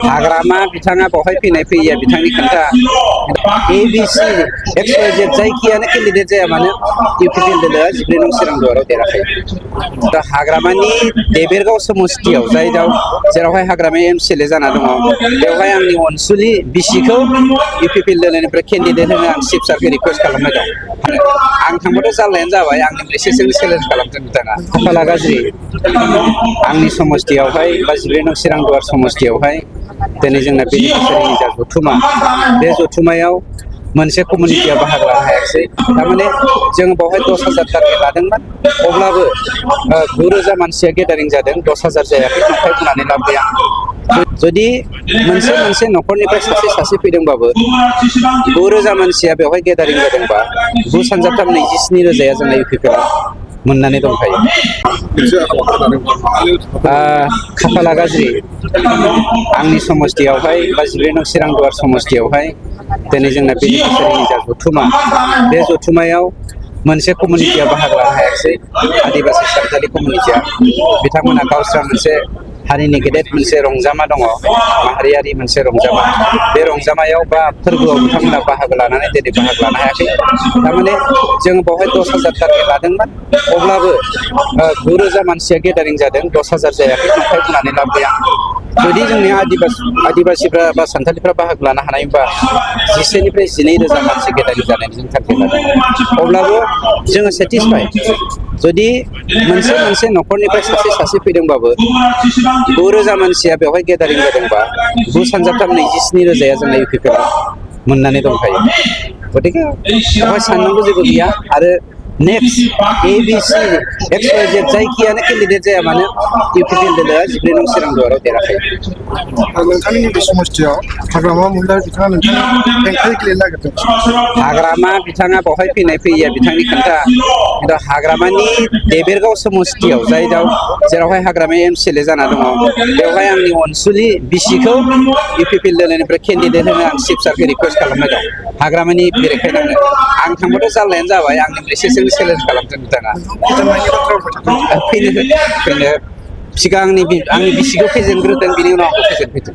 हाग्रामा बिथाङा बेवहाय फैया बिथांनि खोथा ABC XYZ जायखियानो केन्डिडेट जाया मानो इउपिपिएल दोलोआ 14 नं सिरांदुवाराव देराखै दा हाग्रामानि देबेरगाव समस्तियाव जेरावहाय हाग्रामाया MCLA जाना दङ बेवहाय आंनि अनसुलि बिसिखौ इउपिपिएल दोलोनिफ्राय केन्डिडेट होनो आं चिफ सारखौ रिकुवेस्ट खालामबाय दं आं थांबाथ' जाल्लायानो जाबाय आंनि ब्लेसिंजों चेलेन्ज खालामदों बिथाङा खाफाला गाज्रि आंनि समस्तियावहाय बा 14 नं सिरांदुवार समस्तियावहाय दिनै जोंना बेनिफिसियारिनि जा जथुमा बे जथुमायाव मोनसे कमिउनिटिया बाहागो लानो हायाखै थारमाने जों बेवहाय 10,000 टारगेट लादोंमोन अब्लाबो 9,000 मानसिया गेदारिं जादों 10,000 जायाखै नंखाय बुंनानै लाब गैया जुदि मोनसे न'खरनिफ्राय सासे फैदोंबाबो 9,000 मानसिया बेवहाय गेदारिं जादोंबा 9,327,000 जोंना इउपिपिएल मोननानै दंखायो खाफाला गाज्रि आंनि समस्तियावहाय बा 14 नं सिरांदुवार समस्तियावहाय दिनै जोंना बेनिफिसियारिनि जा जथुमा बे जथुमायाव मोनसे कमिउनिटिया बाहागो लानो हायाखै आदिबासि सानथालि कमिउनिटिया बिथांमोना गावस्रा मोनसे हारिनि गेदेर मोनसे रंजामा दङ माहारियारि मोनसे रंजामा बे रंजामायाव बा फोरबोआव बिथांमोना बाहागो लानानै दिनै बाहागो लानो हायाखै थारमाने जों बेवहाय 10,000 टारगेट लादोंमोन अब्लाबो 9,000 मानसिया गेदारिं जादों 10,000 जायाखै नंखाय बुंनानै लाब गैया जुदि जोंनि आदिबासिफ्रा बा सानथालिफ्रा बाहागो लानो हानायबा 10निफ्राय 12,000 मानसि गेदारिं जानायनि जों टारगेट लादों अब्लाबो जोङो सेटिसफाइ जुदि मोनसे न'खरनिफ्राय सासे फैदोंबाबो 9,000 मानसिया बेवहाय गेदारिं जादोंबा 9,327,000 जोंना इउपिपिएल मोननानै दंखायो गतिके बेवहाय साननांगौ जेबो गैया आरो नेक्स्ट ABC XYZ जायखियानो केन्डिडेट जाया मानो इउपिपिएल दोलोआ 14 नं सिरांदुवाराव देराखै नोंथांनि नैबे समस्तियाव हाग्रामा महिला बिथाङा नोंथांनि हेंथायै गेलेनो नागिरदों हाग्रामा बिथाङा बेवहाय फैया बिथांनि खोथा खिन्थु हाग्रामानि देबेरगाव समस्तियाव जेरावहाय हाग्रामाया MCLA जाना दङ बेवहाय आंनि अनसुलि बिसिखौ इउपिपिएल दोलोनिफ्राय केन्डिडेट होनो आं चिफ सारखौ रिकुवेस्ट खालामबाय दं हाग्रामानि बेरेखायै नांनो आं थांबाथ' जाल्लायानो जाबाय आंनि ब्लेसिंजों चेलेन्ज खालामदों बिथाङा फैनो सिगां आंनि बिसिखौ फेजेनग्रोदों बिनि उनाव आंखौ फेजेनफैदों